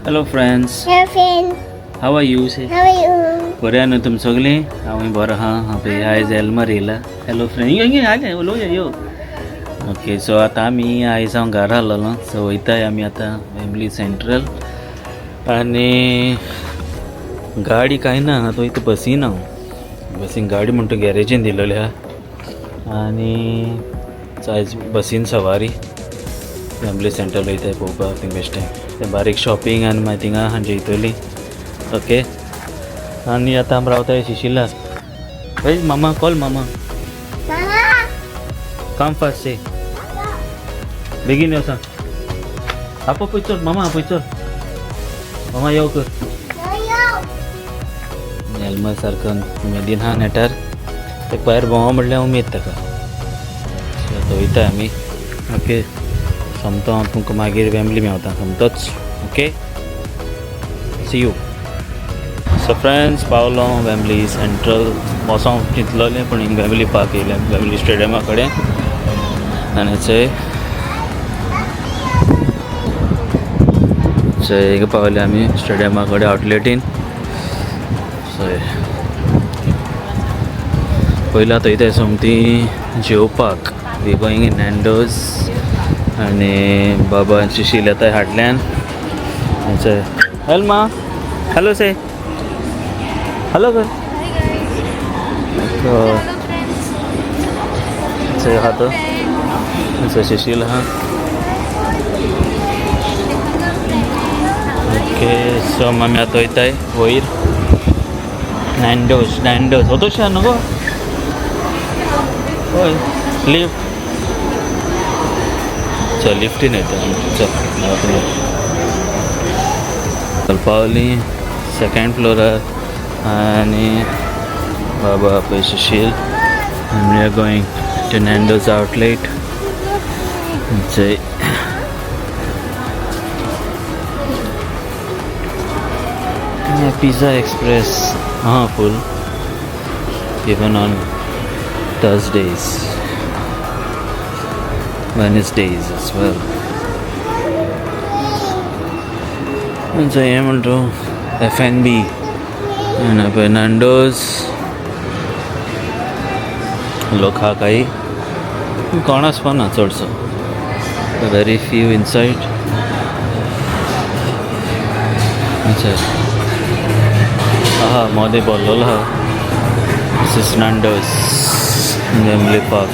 Hello friends. Hello friends. How are you say? How are you? बरें न्हू तुमी सगळीं? हांवूय बरो आहा. हांव आयज एल्मर येयला. हॅलो फ्रेंड, यो यो आयले उलोवया यो. ओके, सो आतां आमी आयज हांव घरा आसलेलो. सो वयताय आमी आतां वेम्बली सेंट्रल. आनी गाडी कांय ना, आतां वयता बसीन. हांव बसीन गाडी म्हणटा गॅरेजीन दिलेली आहा. आनी आयज बसीन सवारी वेम्बली सेंट्रल वयताय पळोवपाक थिंग बेश्टें तें बारीक शॉपिंग आनी मागीर थिंगा जेयतली. ओके, आनी आतां आमी रावताय शिशिला. हय मामा, कॉल मामा. Mama. काम फास्ट से, बेगीन यो सांग. आपो पळय चल मामा, पळय चल मामा, यो कर. Yo yo. एल्मर सारको उमेदीन हा नेटार ते भायर भोंवो म्हणल्यार उमेद ताका. सो आतां वयता आमी. ओके, सोमतो हांव तुमकां मागीर वेम्बली मेवता सोमतोच. Okay, see you. So friends, पावलो वेम्बली सेंट्रल. वोसों चिंतलोलें पूण हिंग वेम्बली पार्क येयलें, वेम्बली स्टेडियमा कडेन. आनी थंय थंय हिंगा पावले आमी स्टेडियमा कडेन आउटलेटीन. थंय पयलीं आतां वयताय सोमती जेवपाक. We going in Nando's. आनी बाबा सुशील येताय हाडल्यान. हॅलो मा, हॅलो से, हॅलो कर. थंय आहा तो सुशील आहा. ओके, सो आमी आतां वयताय वयर नॅन्डोज. नॅन्डोज वतोशें न्हू गो? हय, लिफ्ट. चल लिफ्टीन वयता. चल चल, पावली सेकेंड फ्लोरार. आनी बाबा पळय सुशील. And we are going to Nando's outlet. It's Pizza Express, full even on Thursdays, Wednesdays as well. So हे म्हणतो FNB आनी पळय Nando's. लोक हा काही कोण आसपा ना चडसो, व्हेरी फ्यू इनसायड. अच्छा आहा, मोदें भरलेलो आहा. This is Nando's, Wembley Park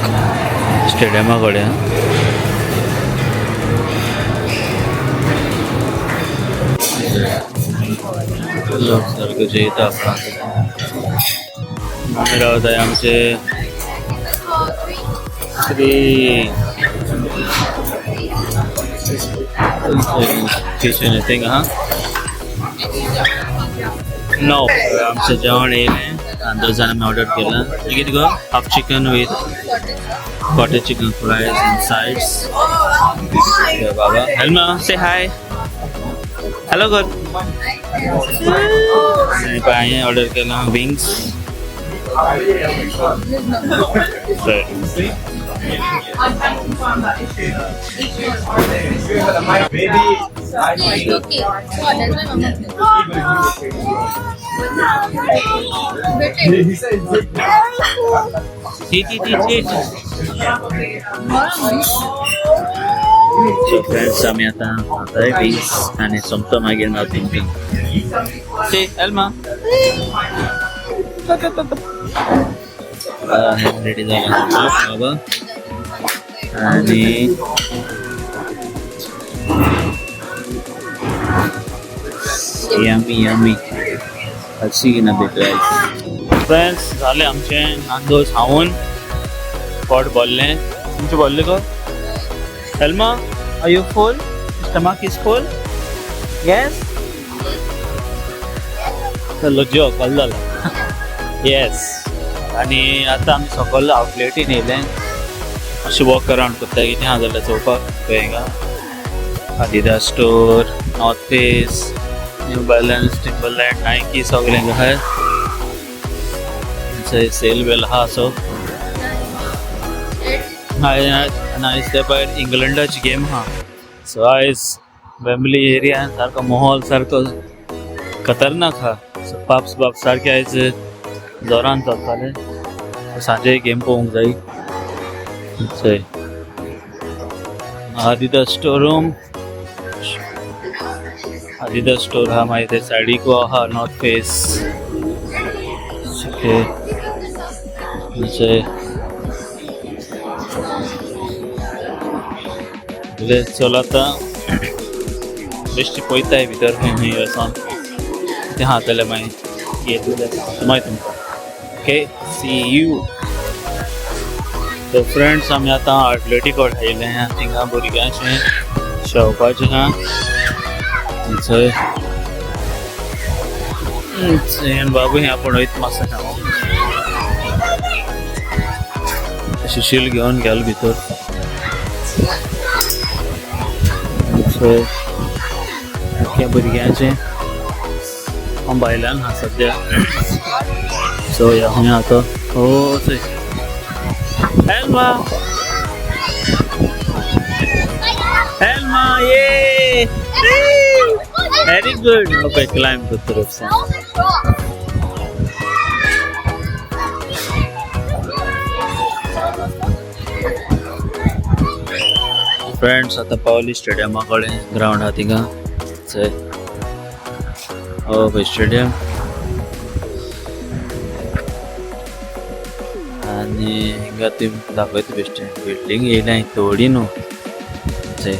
स्टेडियमा कडेन. लोक सारको जेयता आपणाक. आमी रावताय आमचे थ्री किचन थिंग आहा. नो, आमचें जेवण येयलें. नँडोजान आमी ऑर्डर केलां. कितें गो? Half chicken with butter chicken fries and sides. Baba Helma Se high, hello कर. आनी पळय हांवें ऑर्डर केलां विंग्स. ची ची ची ची. सो फ्रेंड्स, आमी आतां खाताय विंग्स आनी सोमतो मागीर मेवता तुमकां. सी एल्मा रेडी जाला बाबा. आनी यमी यमी अशी ना बेट. फ्रेंड्स, जालें आमचें नांदोज खावन पोट भरलें. तुमचें भरलें गो Elma? Are you full? Stomach is full? Yes? चलो जेव कल जाला. येस. आनी आतां आमी सकयल आउटलेटीन येयले. मातशें वॉक अरावंड करता, कितें आहा जाल्यार चोवपाक. पळय हिंगा Adidas store, North Face, New Balance, Timberland, Nike सगळें आहा. सेल बेल आहा. सो आयज ते भायर इंग्लंडाची गेम आहा. सो आयज वेम्बली एरिया सारको माहोल सारको खतरनाक हा. पाप्स बाप सारखे आयज जोरान चलताले. सांजे गेम पळोवंक जाय. चय Adidas store room, Adidas store हा. मागीर ते सायडीक आहा नॉर्थ फेस. ओके, चल आतां बेश्टी पळयताय भितर खंय खंय वचोन कितें आहा जाल्यार मागीर घेत जाल्यार सांगता मागीर तुमकां. Okay, see you. So friends, आमी आतां आटलेटी कडेन आयिल्ले आहा. थिंगा भुरग्यांचें शेवपाचें आहा. थंय बाबू हें आपूण वयता मातसो खेळोंक. सुशील घेवन गेलो भितर. थंय आख्या भुरग्यांचें हांव भायल्यान आहा सद्या. सो या खंय आतां हो थंय Elma, Elma, ये very good. Okay, climb करता रोपसा. फ्रेंड्स, आतां पावली स्टेडियमा कडेन. ग्रावंड आहा थिंगा. चय हो पळय स्टेडियम आनी हिंगा ती दाखयता बेश्टें बिल्डींग येयल्या थोडी न्हू. चय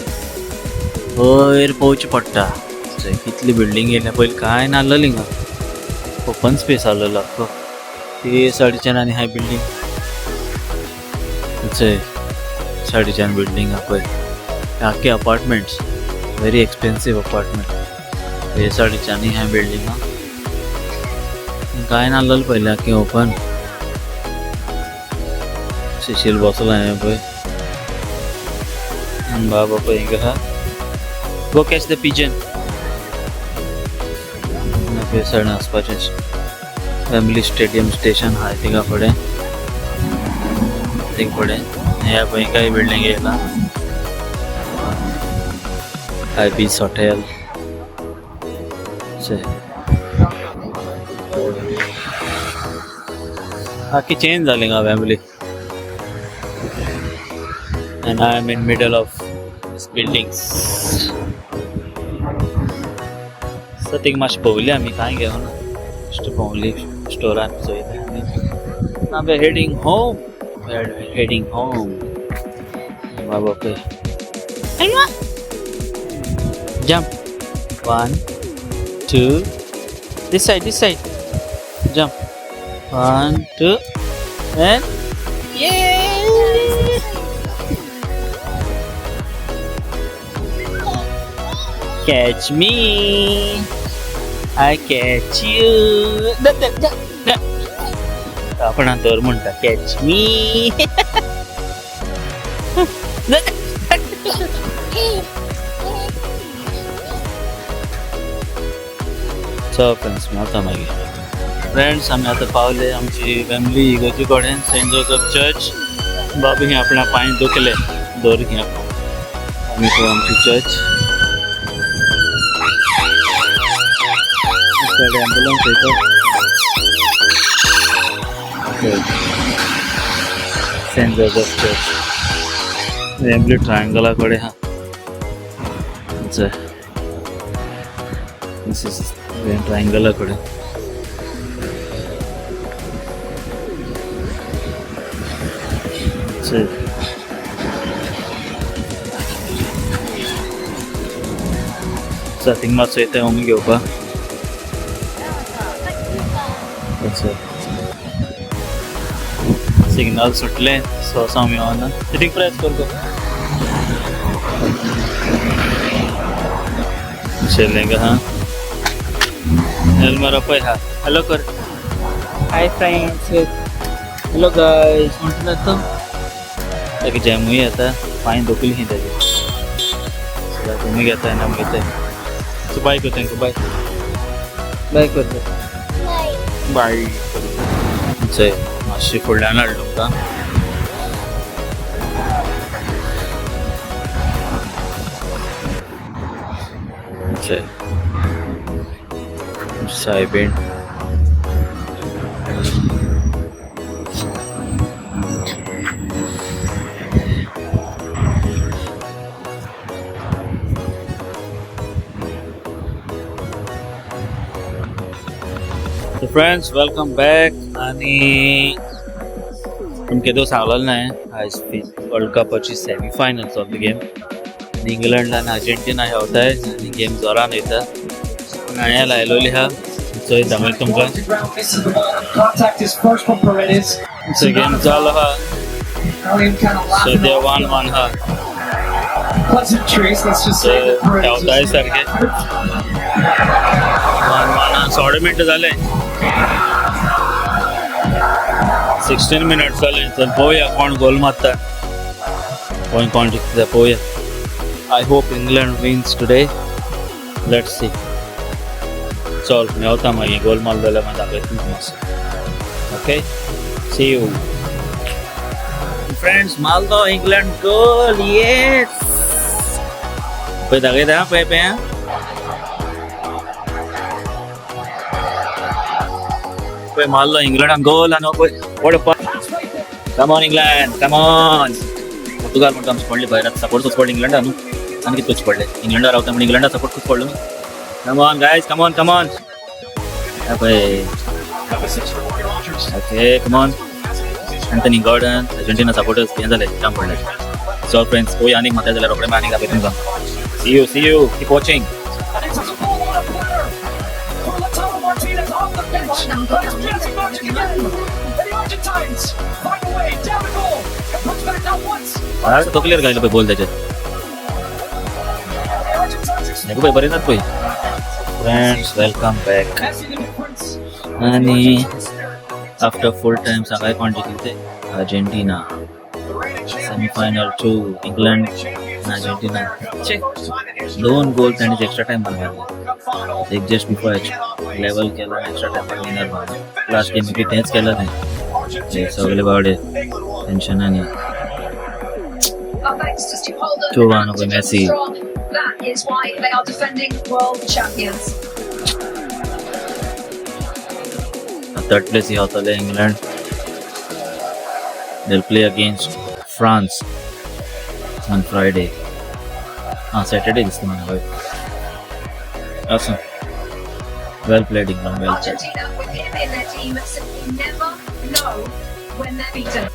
वयर पोवचें पडटा. चय कितली बिल्डींग येयल्या. पयलीं कांय नासलेलें हिंगा, ओपन स्पेस आसलेलो आख्खो. ती सायडीच्यान आनी हाय बिल्डींग. चय सायडीच्यान बिल्डींग आहा पळय, आख्खे अपार्टमेंट्स, व्हेरी एक्सपेन्सीव अपार्टमेंट. हे सायडीच्यानूय ह्या बिल्डींग आहा. कांय नासलेलें पयलीं, आख्खें ओपन. सुशील बसला हें पळय आनी बाबा पळय हिंगा आहा. Go catch the pigeon. हे सायडीन वचपाचें. वेम्बली स्टेडियम स्टेशन आहा थिंगा फुडें, थिंग फुडें ह्या पळय हिंगाय बिल्डींग येयला, आयबीस हॉटेल. चय आख्खी चेंज जाली हिंगा Wembley. And I am in middle of these buildings. So thing मातशें भोंवली आमी, कांय घेवना, बेश्टे भोंवली स्टोरान चोयलें आनी now we are heading home. We are heading home. बाबा पळय. Jump. 1 2, this side, this side. Jump. 1 2 and yay! Catch me! I catch you! Da, da, da, da. आपण दर म्हणटा कॅच मी. चल फ्रेंड्स, मेळता मागीर. फ्रेंड्स, आमी आतां पावले आमची फॅमिली इगर्जी कडेन, सेंट जोजफ चर्च. बाबू हिंगा आपणा पांय दुखले, दवर हिंगा. आमी पळय आमची चर्च. एम्बुलन्स येता. सेंट जोजफ चर्च वेम्बली ट्रायंगला कडेन आहा. This is ट्रायंगला कडेन. चल थिंग मातसो येता आमी घेवपाक. सिग्नल सुटले सो आमी येवना. कितें प्रेस कर गो चलेगा. हाँ एल्मर पळय हा, हॅलो कर. हाय फ्रेंड्स, हॅलो गायस म्हणटलें तूं ताका जॅमूय येता. पांय दुखली ही ताजे. सगळ्या तुमी घेताय ना घेताय. सो बाय कर तांकां. बाय बाय करता. बाय. चय मातशी फुडल्यान हाडलो तुमकां. अशें सायबीण. So friends, welcome back. आणि तुमकां तो सांगलेलो न्हय, आयज वर्ल्ड कपाची सेमी फायनल चल्ली गेम आनी इंग्लंड आनी अर्जेंटिना खेळताय आनी गेम जोरान वयता. हांवें लायलोली आहा, चोयता मागीर तुमकां. Contact is first from Paredes. So game चालू आहा. सद्या 1-1 आहा. Pleasantries, let's just say that Paredes was खेळताय सारखे. 1-1 आहा. 16 मिनटां जाले, 16 मिनट्स जाले. तर पळोवया कोण गोल मारता, कोण कोण जिखता पळोवया. I hope England wins today. Let's see. चल मेवता मागीर, गोल मारलो जाल्यार मागीर दाखयता तुमकां मातसो. Okay, see you friends. मारलो इंग्लंड गोल, येस. पळय दाखयता, पळय पळय. पळय मारलो इंग्लंडान गोल. आनी पळय, what a pass. Come on England, come on. Portugal म्हणटा आमचें पडले भायर. आतां सपोर्ट करचो पडलो इंग्लंडा न्हू, आनी कितें करचें पडलें? इंग्लंडा रावता म्हण इंग्लंडा सपोर्ट करचो पडलो न्हू. Come on guys, come on, come on. पळय. Okay, come on. Anthony Gordon. Argentina supporters हें जालें, जाम पडले. सो फ्रेंड्स, पळोवया आनीक मारता जाल्यार रोखडे आनीक दाखयता तुमकां. See you, see you, keep watching. And it's a ball on a platter for Lautaro Martinez off the bench. But it's Jesse Marsch again. And the Argentines find a way down the goal and puts back now once. तकलेर घायलो पळय गोल त्याच्या. The Argentines हेका पळय, बरें जात पळय. Friends, welcome back. Messi the difference. आणि after फुल time सांगाय कोण जिखले ते. Argentina. Semifinal to England आणि अर्जेंटिना. छे, दोन गोल त्यांनी एक्स्ट्रा टाइम मारले. एक जस्ट बिफोर लेवल केला, एक्स्ट्रा टाइम विनर मारलो. लास्ट गेम बी तेंच केलं नाही. हे सगळे Bawade टेन्शनान. 2-1 over Messi. That is why they are defending world champions. Third place होतले England. They'll play against France on Friday. Ah, Saturday दिसता म्हाका. हय, आसूं. Well played, England, well played. Argentina, with him in their team, simply never know when they're beaten.